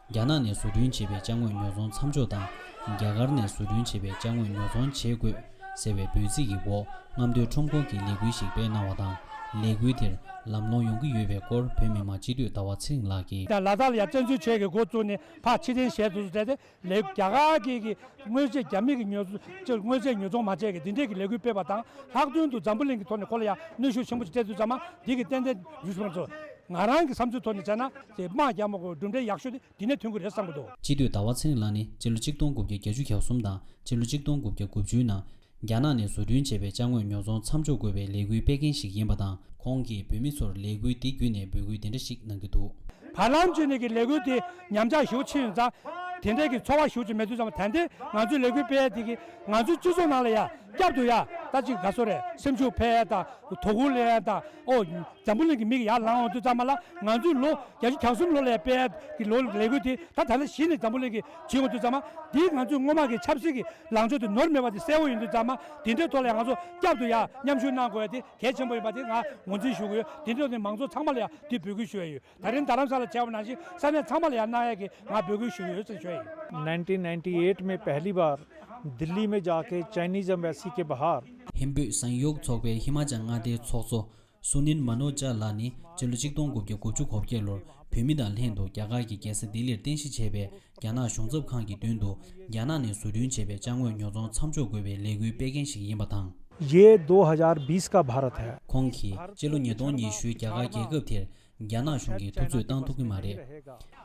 རྒྱ་ནག་ནས་བཟོ་སྐྲུན་བྱས་པའི་ཅ་དངོས་ཉོ་ཚོང་མཚམས་འཇོག་དང་ རྒྱ་གར་ནས་བཟོ་སྐྲུན་བྱས་པའི་ཅ་དངོས་ཉོ་ཚོང་བྱེད་དགོས་ཟེར་བའི་འབོད་ཚིག་གི་འོག་རྔམ་སྟོན་ཁྲོམ་སྐོར་གྱི་ལས་འགུལ་ཞིག་སྤེལ་གནང་བ་དང་། ལས་འགུལ་དེར་ལམ་ལྷོང་ཡོང་གི་ཡོད་པའི་སྐོར་བོད་མི་མང་སྤྱི་འཐུས་ཟླ་བ་ཚེ་རིང་ལགས་ཀྱིས། ད་ལ་དྭགས་ལ་ཡང་བཙན་འཛུལ་བྱས་ཀྱི་འགོ་བཙུགས་ནས་ཕར་ཕྱིར་འཐེན་བྱས་འདུག་ཟེར་ཏེ། ལས་རྒྱ་གར་གྱི་གི་དངོས་རྫས་རྒྱ་མི་གི་ཉོ་ཚོང་དངོས་རྫས་ཉོ་ཚོང་མ་བྱས་ཀྱི་འདི་འདྲས་ཀྱི་ལས་འགུལ་སྤེལ་བ་དང་། ལྷག་དོན་དུ་འཛམ་བུ་གླིང་གི་ཐོག་ནས་ཁོ་ལ་ཡང་གནོན་ཤུགས་ཆེན་པོ་ཞིག་སྤྲད་དུས་ཙམ་པ་འདི་གི་ཏན་ཏན་ཡུལ་གྲུ་ཚོ་ང་རང་གི་བསམ་ཚུལ་ཐོག་ནས་བྱས་ན་དེ་དམག་རྒྱག་མ་དགོས་གྲུབ་འབྲས་ཡག་ཤོས་དེ་འདི་ནས་ཐོན་གྱི་རེད་བསམ་གྱི་འདུག་སྤྱི་འཐུས་ཟླ་བ་ཚེ་རིང་ལགས་ནི་སྤྱི་ལོ་ཆིག་སྟོང་དགུ་བརྒྱ་བརྒྱད་ཅུ་གྱ་གསུམ་དང་སྤྱི་ལོ་ཆིག་སྟོང་དགུ་བརྒྱ་དགུ་བཅུའི་ནང་རྒྱ་ནག་ནས་བཟོ་སྐྲུན་བྱས་པའི་ཅ་དངོས་ཉོ་ཚོང་མཚམས་འཇོག་དགོས་པའི་ལས་འགུལ་སྤེལ་མཁན་ཞིག་ཡིན་པ་དང་། ཁོང་གིས་བོད་མི་ཚོར་ལས་འགུལ་འདི་བརྒྱུད་ནས་འབོད་སྐུལ་འདི་འདྲ་ཞིག་གནང་གི་འདུག་བར་ལམ་བྱས་ནས་ཀྱི་ལས་འགུལ་དེ་ཉམས་ཆག་ཞེ་པོ་ཕྱིན་ཡོད་ཙང་། དེ་འདྲའི་གི་ཚོར་བ་ཞེ་པོ་ཅིག་མེད་དུས་ཙམ་ད་ལྟའི་ང་ཚོའི་ལས་འགུལ་སྤེལ་ཡ་དེ་གི་ང་ཚོའི་སྤྱི་ཚོགས་ནང་ལ་ཡ་བསྐྱར་དུ་ཡ་ད་ཅིག་ག་སོ་རེད། སེམས་ཤུགས་འཕེལ་ཡ་དང་དོ་ཁུར་སླེབས་ཡ་དང་། ཨོ། འཛམ་བུ་གླིང་གི་མིག་ཡར་ལངས་འོང་དུས་ཙམ་པ་ལ་ང་ཚོའི་ལོ་བརྒྱད་ཅུ་གྱ་གསུམ་ལོ་ལ་ཡ་སྤེལ་ཡ་གི་ལོ་ལས་འགུལ་དེ་ད་ད་ལྟ་གཞི་ནས་འཛམ་བུ་གླིང་གི་བྱེད་འོང་དུས་ཙམ་པ་དེ་ང་ཚོའི་སྔོན་མ་གི་ཆབ་སྲིད་ཀྱི་ལངས་ཕྱོགས་དེ་ནོར་མེད་པ་དེ་གསལ་བོ་ཡིན་དུས་ཙམ་པ་དེ་འདྲའི་ཐོག་ལ་ཡ་ང་ཚོ་བསྐྱར་དུ་ཡ་མཉམ་ཞུགས་གནང་དགོས་ཡ་དེ་གལ་ཆེན་པོ་ཡིན་པ་དེ་ང་ངོས་འཛིན་ཞུ་གི་ཡོད། དེ་འདྲའི་ཐོག་ནས་མང་ཚོགས་ཚང་མ་ལ་ཡ་དེ་འབོད་སྐུལ་ཞུ་ཡ་ཡོད། ད་རིང་རྡ་རམ་ས་ལ་བྱས་པ་ནང་བཞིན་ས་གནས་ཚང་མ་ལ་ཡང་གནང་ཡ་གི་ང་འབོད་སྐུལ་ཞུ་གི་ཡོད་ཟེར་ཞུ་ཡ་ཡིན། nineteen ninety eight में पहली बार दिल्ली में जाके Chinese embassy के बाहर ཧིན་བོད་ས་ཡོག་ཚོགས་པའི་ཧི་མ་ཅལ་མངའ་སྡེའི་ཚོགས་གཙོ་སུ་ནིལ་མ་ནོ་ཇ་ལགས་ནི་སྤྱི་ལོ་ཆིག་སྟོང་དགུ་བརྒྱ་དགུ་བཅུ་གོ་བརྒྱད་ལོར་བོད་མི་དང་ལྷན་དུ་རྒྱ་གར་གྱི་རྒྱལ་ས་ལྡི་ལིར་རྟེན་གཞི་བྱས་པའི་རྒྱ་ནག་གཞུང་ཚབ་ཁང་གི་མདུན་དུ་རྒྱ་ནག་ནས་བཟོ་སྐྲུན་བྱས་པའི་ཅ་དངོས་ཉོ་ཚོང་མཚམས་འཇོག་དགོས་པའི་ལས་འགུལ་སྤེལ་མཁན་ཞིག་ཡིན་པ་དང་། ये दो हज़ार बीस का भारत है। ཁོང་གིས་སྤྱི་ལོ་ཉིས་སྟོང་ཉི་ཤུའི་རྒྱ་གར་རྒྱལ་ཁབ་དེར་རྒྱ་ནག་གཞུང་གིས་ཐུབ་ཚོད་བཏང་ཐུབ་ཀྱི་མ་རེད།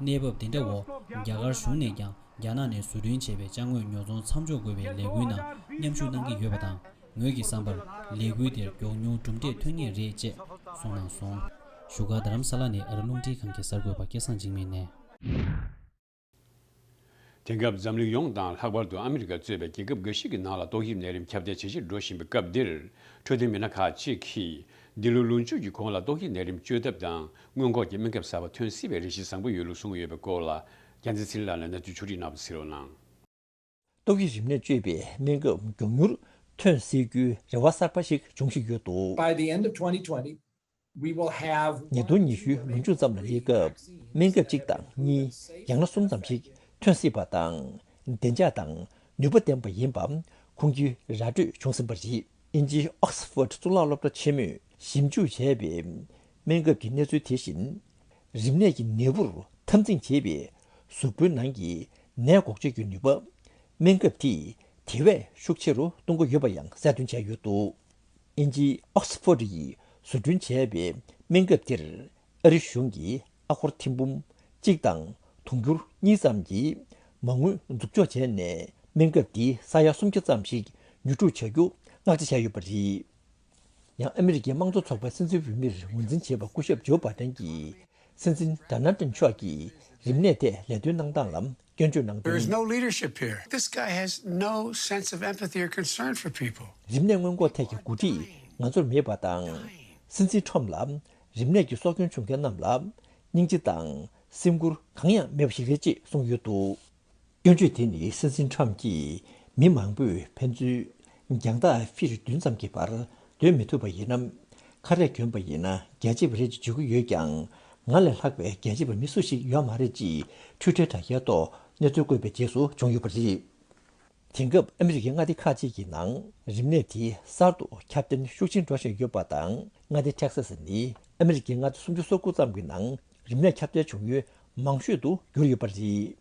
གནས་བབ་དེ་འདྲ་འོག་རྒྱ་གར་གཞུང་ནས་ཀྱང་རྒྱ་ནག་ནས་བཟོ་སྐྲུན་བྱས་པའི་ཅ་དངོས་ཉོ་ཚོང་མཚམས་འཇོག་དགོས་པའི་ལས་འགུལ་ནང་མཉམ་ཞུགས་གནང་གི་ཡོད་པ་དང་། ངོས་ཀྱི་བསམ་པར་ལས་འགུལ་དེར་མགྱོགས་མྱུར་གྲུབ་འབྲས་ཐོན་ངེས་རེད་ཅེས་གསུངས་གནང་སོང་། བཞུགས་སྒར་རྡ་རམ་ས་ལ་ནས་ཨ་རི་རླུང་འཕྲིན་ཁང་གི་གསར་འགོད་པ་སྐལ་བཟང་འཇིགས་མེད་ནས། དེང་སྐབས་འཛམ་གླིང་ཡོངས་དང་ལྷག་པར་དུ་ཨ་མི་རི་ཀ་གཙོས་པའི་རྒྱལ་ཁབ་འགའ་ཞིག་གི་ནང་ལ་ཏོག་དབྱིབས་ནད་རིམས་ཁྱབ་གདལ་ཇེ་ཆེར་འགྲོ་བཞིན་པའི་སྐབས་འདིར། འཕྲོད་བསྟེན་མི་སྣ་ཁག་ཅིག་གིས་འདི་ལོའི་ལོ་མཇུག་གི་གོང་ལ་ཏོག་དབྱིབས་ནད་རིམས་བཅོས་ཐབས་དང་སྔོན་འགོག་གི་སྨན་ཁབ་གསར་པ་ཐོན་སྲིད་པའི་རེ་ཞིག་བཟང་པོ་ཡོད་ལུགས་གསུངས་ཡོད་པའི་སྐོར་ལ། རྒྱལ་མཚན་ཚེ་རིང་ལགས་ནས་གནས་ཚུལ་ཕྱོགས་སྒྲིག་གནང་བ་གཟིགས་རོགས་གནང་། ཏོག་དབྱིབས་རིམས་ནད་བཅོས་པའི་སྨན་ཁབ་མགྱོགས་མྱུར་ཐོན་སྲིད་རྒྱུའི་རེ་བ་གསར་པ་ཞིག་འབྱུང་བཞིན་ཡོད་འདུག By the end of twenty twenty, we will have ཉིས་སྟོང་ཉི་ཤུའི་ལོ་མཇུག་ཙམ་ལ་སླེབས་སྐབས་སྨན་ཁབ་གཅིག་དང་གཉིས། ཡང་ན་གསུམ་ཙམ་ཞིག་ཐོན་སྲིད་པ་དང་། བདེ་འཇགས་དང་ནུས་པ་ལྡན་པ་ཡིན་པ་ཁུངས་སྐྱེལ་ར་སྤྲོད་བྱུང་ཟིན་པ་རེད། དབྱིན་ཇིའི་ཨོག་སི་ཕོར་གཙུག་ལག་སློབ་གྲྭ་ཆེན་མོས་ཞིབ་འཇུག་བྱས་པའི་སྨན་ཁབ་ཀྱི་གནས་ཚུལ་དེ་བཞིན། རིམས་ནད་ཀྱི་ནད་འབུར་འཐབ་འཛིང་བྱེད་པའི་གཟུགས་པོའི་ནང་གི་ནད་འགོག་བྱེད་ཀྱི་ནུས་པ། སྨན་ཁབ་དེས་དེ་བས་ཤུགས་ཆེ་རུ་གཏོང་གི་ཡོད་པ་ཡང་གསལ་སྟོན་བྱས་ཡོད་འདུག་དབྱིན་ཇིའི་ཨོག་སི་ཕོར་ཡིས་བཟོ་སྐྲུན་བྱས་པའི་སྨན་ཁབ་འདིར་ཨ་རི་གཞུང་གིས་ཨ་སྒོར་ཐེར་འབུམ་གཅིག་དང་དུང་ཕྱུར་གཉིས་ཙམ་གྱི་མ་དངུལ་མཛུབ་འཇོག་བྱས་ནས་སྨན་ཁབ་འདི་ས་ཡ་སུམ་བརྒྱ་ཙམ་ཞིག་ཉོ་སྒྲུབ་བྱ་རྒྱུ་མངགས་ཆ་བྱས་ཡོད་པ་རེད། ཡང་ཨ་མི་རི་ཀའི་དམངས་གཙོ་ཚོགས་པའི་སྲིད་འཛིན་འོས་མིར་ངོས་འཛིན་བྱས་པ་སྐུ་ཞབས་ཇོ་བྷ་དན་གྱིས་སྲིད་འཛིན་ཌོ་ནལ་ཏྲམ་མཆོག་གིས་རིམས་ནད་ཐད་ལས་དོན་གནང་སྟངས་ལ་སྐྱོན་བརྗོད་གནང་There is དོན། No leadership here. This guy has no sense of empathy or concern for people. རིམས་ནད་སྔོན་འགོག་ཐད་ཀྱི་འགོ་ཁྲིད་ང་ཚོར་མེད་པ་དང་། སྲིད་འཛིན་ཁྲོམ་ལ་རིམས་ནད་ཀྱི་སྲོག་སྐྱོན་བྱུང་མཁན་རྣམས་ལ་སྙིང་རྗེ་དང་སེམས་ཁུར་གང་ཡང་མེད་པ་ཞིག་རེད་ཅེས་གསུངས་ཡོད་འདུག་སྐྱོན་བརྗོད་དེ་ནི་སྲིད་འཛིན་ཁྲོམ་གྱིས་མི་མང་པོས་ཕན་ཚུན་རྒྱང་ཐག་ཕིར་བདུན་ཙམ་གྱི་བར་སྡོད་མི་ཐུབ་པ་ཡིན་ན། ཁ་རས་གྱོན་པ་ཡིན་ན་རྒྱལ་གཅེས་པ་རེད་ཅེས་བརྗོད་ཀྱི་ཡོད་ཀྱང་། ང་ལས་ལྷག་པའི་རྒྱལ་གཅེས་པ་མི་སུ་ཞིག་ཡོད་མ་རེད་ཅེས་ཊུའི་ཊར་དྲ་རྒྱའི་ཐོག་གནས་ཚུལ་བཀོད་པའི་རྗེས་སུ་བྱུང་ཡོད་པ་རེད། དེང་སྐབས་ཨ་མི་རི་ཀའི་མངའ་སྡེ་ཁག་ཅིག་གི་ནང་རིམས་ནད་དེ་གསར་དུ་ཁྱབ་གདལ་ཤུགས་ཆེན་འགྲོ་བཞིན་ཡོད་པ་དང་། མངའ་སྡེ་ཊེག་སཱ་སི་ནི་ཨ་མི་རི་ཀའི་མངའ་སྡེ་སུམ་ཅུ་སོ་དགུ་ཙམ་གྱི་ནང་རིམས་ནད་ཁྱབ་གདལ་བྱུང་ཡུལ་མང་ཤོས་སུ་གྱུར་ཡོད་པ་རེད།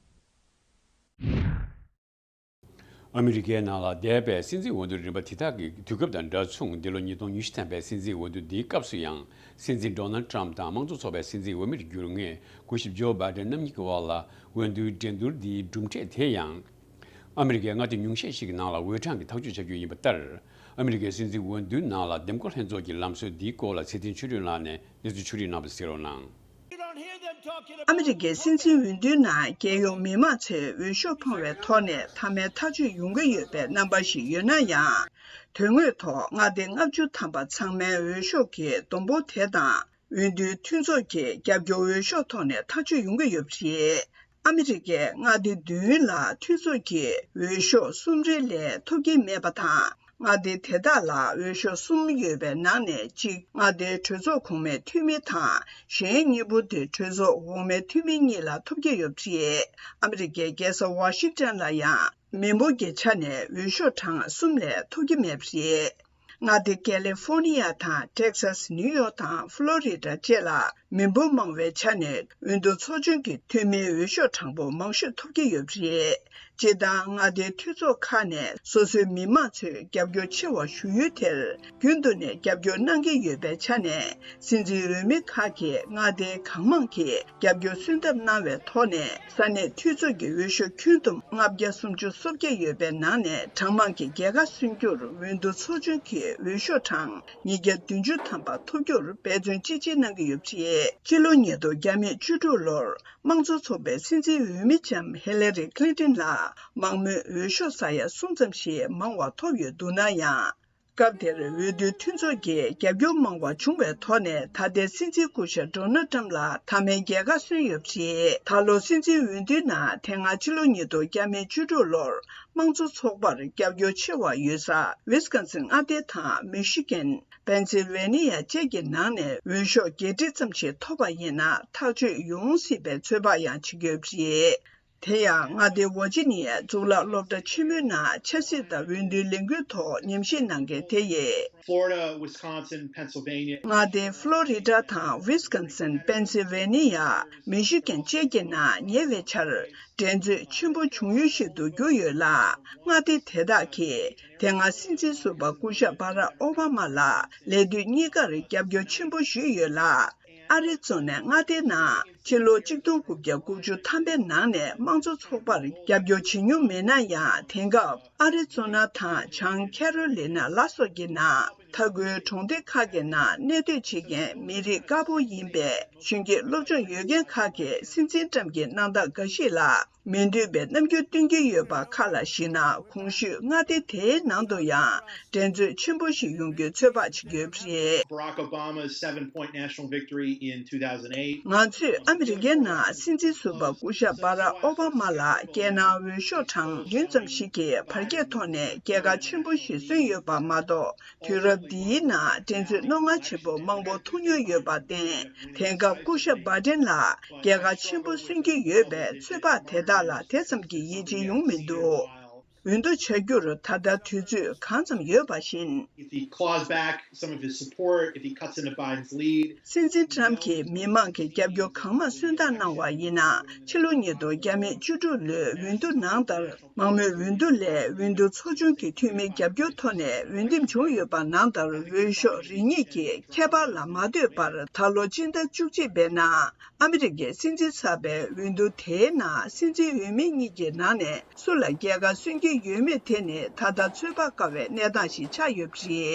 ཨ་མི་རི་ཀའི་ནང་ལ་འདས་པའི་སྲིད་འཛིན་འོས་བསྡུ་རིམ་པ་དེ་དག་གི་དུས་སྐབས་དང་འདྲ་མཚུངས། འདི་ལོ་ཉིས་སྟོང་ཉི་ཤུ་ཐམ་པའི་སྲིད་འཛིན་འོས་བསྡུ་འདིའི་སྐབས་སུ་ཡང་། སྲིད་འཛིན་ཌོ་ནལ་ཏྲམ་དང་དམངས་གཙོ་ཚོགས་པའི་སྲིད་འཛིན་འོས་མིར་གྱུར་མཁན་སྐུ་ཞབས་ཇོ་བྷ་དན་རྣམ་གཉིས་ཀྱི་དབར་ལ་འོས་བསྡུའི་འགྲན་བསྡུར་འདིའི་གྲུབ་འབྲས་དེ་ཡང་། ཨ་མི་རི་ཀའི་མངའ་སྡེ་ཉུང་ཤས་ཤིག་གི་ནང་ལ་འོས་གྲངས་ཀྱིས་ཐག་གཅོད་བྱ་རྒྱུ་ཡིན་པ་ལྟར། ཨ་མི་རི་ཀའི་སྲིད་འཛིན་འོས་བསྡུའི་ནང་ལ་འདེམས་བསྐོ་ལྷན་ཚོགས་ཀྱི་ལམ་སྲོལ་འདིའི་སྐོར་ལ་ཚེ་བརྟན་ཆོས་སྒྲོན་ལགས་ནས་གནས་ཚུལ་ཕྱོགས་སྒྲིག་གནང་བ་གཟིགས་རོགས་གནང་། ཨ་མི་རི་ཀའི་སྲིད་འཛིན་འོས་བསྡུའི་ནང་རྒྱལ་ཡོངས་མི་མང་ཚོས་འོས་ཤོག་འཕངས་པའི་ཐོག་ནས་མཐའ་མའི་ཐག་གཅོད་ཡོང་གི་ཡོད་པའི་རྣམ་པ་ཞིག་ཡོད་ན་ཡང་། དོན་དངོས་ཐོག་མངའ་སྡེ་ལྔ་བཅུ་ཐམ་པ་ཚང་མའི་འོས་ཤོག་གི་བསྡོམས་འབོར་དེ་དང་། འོས་བསྡུའི་མཐུན་ཚོགས་ཀྱི་རྒྱབ་སྐྱོར་འོས་ཤོག་ཐོག་ནས་ཐག་གཅོད་ཡོང་གི་ཡོད་པ་རེད། ཨ་མི་རི་ཀའི་མངའ་སྡེ་བདུན་ལ་མཐུན་ཚོགས་ཀྱིས་འོས་ཤོག་གསུམ་རེ་ལས་ཐོབ་ཀྱི་མེད་པ་དང་། མངའ་སྡེ་དེ་དག་ལ་འོས་ཤོག་གསུམ་ཡོད་པའི་ནང་ནས་གཅིག་མངའ་སྡེའི་གྲོས་ཚོགས་གོང་མའི་འཐུས་མི་དང་། གཞན་གཉིས་པོ་དེ་གྲོས་ཚོགས་འོག་མའི་འཐུས་མི་གཉིས་ལ་ཐོབ་ཀྱི་ཡོད་པ་རེད། ཨ་མི་རི་ཀའི་རྒྱལ་ས་ཝ་ཤིང་ཏན་ལ་ཡང་། མི་འབོར་གྱི་ཆ་ནས་འོས་ཤོག་གྲངས་གསུམ་ལས་ཐོབ་ཀྱི་མེད་པ་རེད། མངའ་སྡེ་ཀེ་ལི་ཧྥོར་ནི་ཡ་དང་ཊེག་སཱས། ནིའུ་ཡོག་དང་ཕློ་རི་ཌ་བཅས་ལ་མི་འབོར་མང་བའི་ཆ་ནས་འོས་བསྡུ་ཚོགས་ཆུང་གི་འཐུས་མིའི་འོས་ཤོག་གྲངས་འབོར་མང་ཤོས་ཐོབ་ཀྱི་ཡོད་པ་རེད། སྤྱིར་བཏང་མངའ་སྡེའི་འཐུས་ཚོགས་ཁག་ནས་སོ་སོའི་མི་མང་ཚོས་རྒྱབ་སྐྱོར་ཆེ་བ་ཞུ་ཡུལ་དེར། རྒྱུན་དུ་ནས་རྒྱབ་སྐྱོར་གནང་གི་ཡོད་པའི་ཆ་ནས། སྲིད་འཛིན་འོས་མི་ཁག་གིས་མངའ་སྡེའི་གང་མང་གིས་རྒྱབ་སྐྱོར་གསོལ་འདེབས་གནང་བའི་ཐོག་ནས། ས་གནས་འཐུས་ཚོགས་ཀྱི་འོས་ཤོག་ཁྱོན་བསྡོམས་ལྔ་བརྒྱ་སུམ་ཅུ་སོ་བརྒྱད་ཡོད་པའི་ནང་ནས། གྲངས་མང་གི་རྒྱལ་ཁ་སོན་རྒྱུར་འོས་བསྡུ་ཚོགས་ཆུང་གི་འོས་ཤོག་གྲངས་ཉིས་བརྒྱ་བདུན་ཅུ་ཐམ་པ་ཐོབ་རྒྱུར་འབད་བརྩོན་ཅི་ཆེ་གནང་གི་ཡོད་པ་རེད། ཕྱི་ལོ་ཉིས་སྟོང་བརྒྱ་མེད་བཅུ་དྲུག་ལོར་དམངས་གཙོ་ཚོགས་པའི་སྲིད་འཛིན་འོས་མི་ལྕམ་ཧི་ལ་རི་ཁི་ལིན་ཏིན་ལ་མང་མོས་འོས་ཤོག་ས་ཡ་གསུམ་ཙམ་ཞིག་མང་བ་ཐོབ་ཡོད་འདུག་ན་ཡང་། སྐབས་དེར་འོས་བསྡུའི་མཐུན་ཚོགས་ཀྱིས་རྒྱབ་སྐྱོར་མང་བ་བྱུང་བའི་ཐོག་ནས། ད་ལྟའི་སྲིད་འཛིན་སྐུ་ཞབས་ཌོ་ནལ་ཊམ་ལ་མཐའ་མའི་རྒྱལ་ཁ་སོན་ཡོད་པ་རེད། ད་ལོ་སྲིད་འཛིན་འོས་བསྡུའི་ནང་། དེ་སྔ་ཕྱི་ལོ་ཉིས་སྟོང་བརྒྱ་མེད་བཅུ་དྲུག་ལོར་དམངས་གཙོ་ཚོགས་པར་རྒྱབ་སྐྱོར་ཆེ་བ་ཡོད་ས་ཝི་སི་ཀོན་སིན་མངའ་སྡེ་དང་མི་ཤི་གན། པེན་སིལ་ཝེ་ནི་ཡ་བཅས་ཀྱི་ནང་ནས་འོས་ཤོག་བརྒྱད་ཁྲི་ཙམ་ཞིག་ཐོབ་པ་ཡིན་ན། ཐག་གཅོད་ཡོང་སྲིད་པའི་ཚོད་དཔག་ཡང་བྱེད་ཀྱི་ཡོད་པ་རེད། དེ་ཡང་མངའ་སྡེ་ཝར་ཇི་ནི་ཡའི་གཙུག་ལག་སློབ་གྲྭ་ཆེན་མོའི་ནང་ཆབ་སྲིད་དང་འོས་བསྡུའི་ལས་འགུལ་ཐོག་ཉམས་ཞིབ་གནང་མཁན་དེ་ཡིས། Florida, Wisconsin, Pennsylvania. མངའ་སྡེ་ཕློ་རི་ཌ་དང་ཝི་སི་ཀོན་སིན། པེན་སིལ་ཝེ་ནི་ཡ། མི་ཤི་གན་བཅས་ཀྱི་ནང་ཉེ་བའི་ཆར་འགྲན་རྩོད་ཆེན་པོ་བྱུང་ཡུལ་ཞིག་ཏུ་གྱུར་ཡོད་ལ། མངའ་སྡེ་དེ་དག་གིས་དེ་སྔ་སྲིད་འཛིན་ཟུར་པ་སྐུ་ཞབས་བྷ་རག་ཨོ་བྷ་མ་ལ་ལས་དུས་གཉིས་ཀར་རྒྱབ་སྐྱོར་ཆེན་པོ་ཞུས་ཡོད་ལ། ཨ་རི་ཛོ་ནའི་མངའ་སྡེའི་ནང་ཕྱི་ལོ་གཅིག་སྟོང་དགུ་བརྒྱ་དགུ་བཅུ་ཐམ་པའི་ནང་ནས་དམངས་གཙོ་ཚོགས་པར་རྒྱབ་སྐྱོར་བྱེད་མྱོང་མེད་ན་ཡང་། དེང་སྐབས་ཨ་རི་ཛོ་ན་དང་བྱང་ཁེ་རོ་ལི་ན་ལ་སོགས་ཀྱི་ནང་མཐའ་ཁུལ་གྲོང་སྡེ་ཁག་གི་ནང་གནས་སྡོད་བྱེད་མཁན་མི་རིགས་དཀར་པོ་ཡིན་པའི་གཞོན་སྐྱེས་སློབ་སྦྱོང་ཡོད་མཁན་ཁག་གིས་སྲིད་འཛིན་ཊམ་གྱི་གནང་སྟངས་འགའ་ཞིག་ལ་མི་འདོད་པའི་རྣམ་འགྱུར་སྟོན་གྱི་ཡོད་པ་ཁག་ལ་གཞིགས་ན། གོང་ཞུས་མངའ་སྡེ་དེའི་ནང་དུ་ཡང་འགྲན་རྩོད་ཆེན་པོ་ཞིག་ཡོང་རྒྱུའི་ཚོད་དཔག་བྱེད་ཀྱི་ཡོད་པ་རེད། Barack Obama's seven-point national victory in two thousand eight. ང་ཚོས་ཨ་མི་རི་ཀའི་ནང་སྲིད་འཛིན་ཟུར་པ་སྐུ་ཞབས་བྷ་རག་ཨོ་བྷ་མ་ལ་རྒྱལ་ནང་འོས་ཤོག་གྲངས་བདུན་ཙམ་ཞིག་གི་བར་ཁྱད་ཐོག་ནས་རྒྱལ་ཁ་ཆེན་པོ་ཞིག་སོན་ཡོད་པ་མ་གཏོགས། དུས་རབས་འདིའི་ནང་འགྲན་རྩོད་རྣོ་ངར་ཆེན་པོ་མང་པོ་ཐུག་མྱོང་ཡོད་པར་བརྟེན། དེང་སྐབས་སྐུ་ཞབས་བྷ་ཏིན་ལ་རྒྱལ་ཁ་ཆེན་པོ་སོན་གྱི་ཡོད་པའི་ཚོད་དཔག་དེ་དག་ལ་དེ་ཙམ་གྱི་ཡིད་ཆེས་ཡོང་མི་འདུག་འོས་བསྡུ་བྱ་རྒྱུར་ད་ལྟ་དུས་ཚོད་གང་ཙམ་ཡོད་པ་བཞིན། If he claws back some of his support, if he cuts into Biden's lead. སྲིད་འཛིན་ཊམ་གྱིས་མི་མང་གི་རྒྱབ་སྐྱོར་གང་མང་སོན་ཐབས་གནང་བ་ཡིན་ན། ཕྱི་ལོ་ཉིས་སྟོང་བརྒྱ་མེད་བཅུ་དྲུག་ལོའི་འོས་བསྡུ་ནང་ལྟར། མང་མོས་འོས་བསྡུ་ལས་འོས་བསྡུ་ཚོགས་ཆུང་གི་འཐུས་མིའི་རྒྱབ་སྐྱོར་ཐོག་ནས་འོས་འདེམས་བྱུང་ཡོད་པ་ནང་ལྟར། འོས་ཤོག་རེ་གཉིས་ཀྱི་ཁྱད་པར་ལ་མ་ལྟོས་པར། ད་ལོ་སྤྱི་ཟླ་བཅུ་གཅིག་པའི་ནང་ཨ་མི་རི་ཀའི་སྲིད་འཛིན་གསར་པའི་འོས་བསྡུ་དེའི་ནང་སྲིད་འཛིན་འོས་མི་གཉིས་ཀྱི་ནང་ནས་སུ་ལ་རྒྱལ་ཁ་སོན་གྱི་ཡོད་མེད་དེ་ནི་ད་ལྟ་ཚོད་དཔག་དཀའ་བའི་གནས་སྟངས་ཤིག་ཆགས་ཡོད་པ་རེད།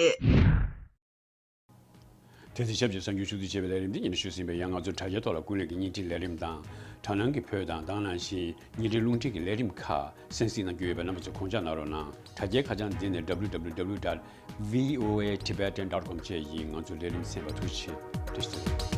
དེ་ཚེ་ཞབས་ཀྱི་གསར་འགྱུར་ཕྱོགས་བསྡུས་བྱས་པའི་ལས་རིམ་འདི་ཉིན་ཞུ་ཟིན་པའི་ཡང་། ང་ཚོ་དྲ་རྒྱའི་ཐོག་ལ་ཀུན་གླེང་གི་བརྙན་འཕྲིན་ལས་རིམ་དང་། དྲ་སྣང་གི་བོད་དང་དེ་ནང་བཞིན་བརྙན་འཕྲིན་རླུང་འཕྲིན་གྱི་ལས་རིམ་ཁག་གསན་གཟིགས་གནང་རྒྱུ་ཡོད་པས། རྣམ་པ་ཚོས་དགོངས་འཇགས་གནང་རོགས་གནང་། དྲ་རྒྱའི་ཁ་བྱང་འདི་ནི་W W W dot V O A Tibetan dot com བཅས་ཡིན། ང་ཚོའི་ལས་རིམ་གསན་པར་ཐུགས་རྗེ་ཆེ། བཀྲ་ཤིས་བདེ་ལེགས།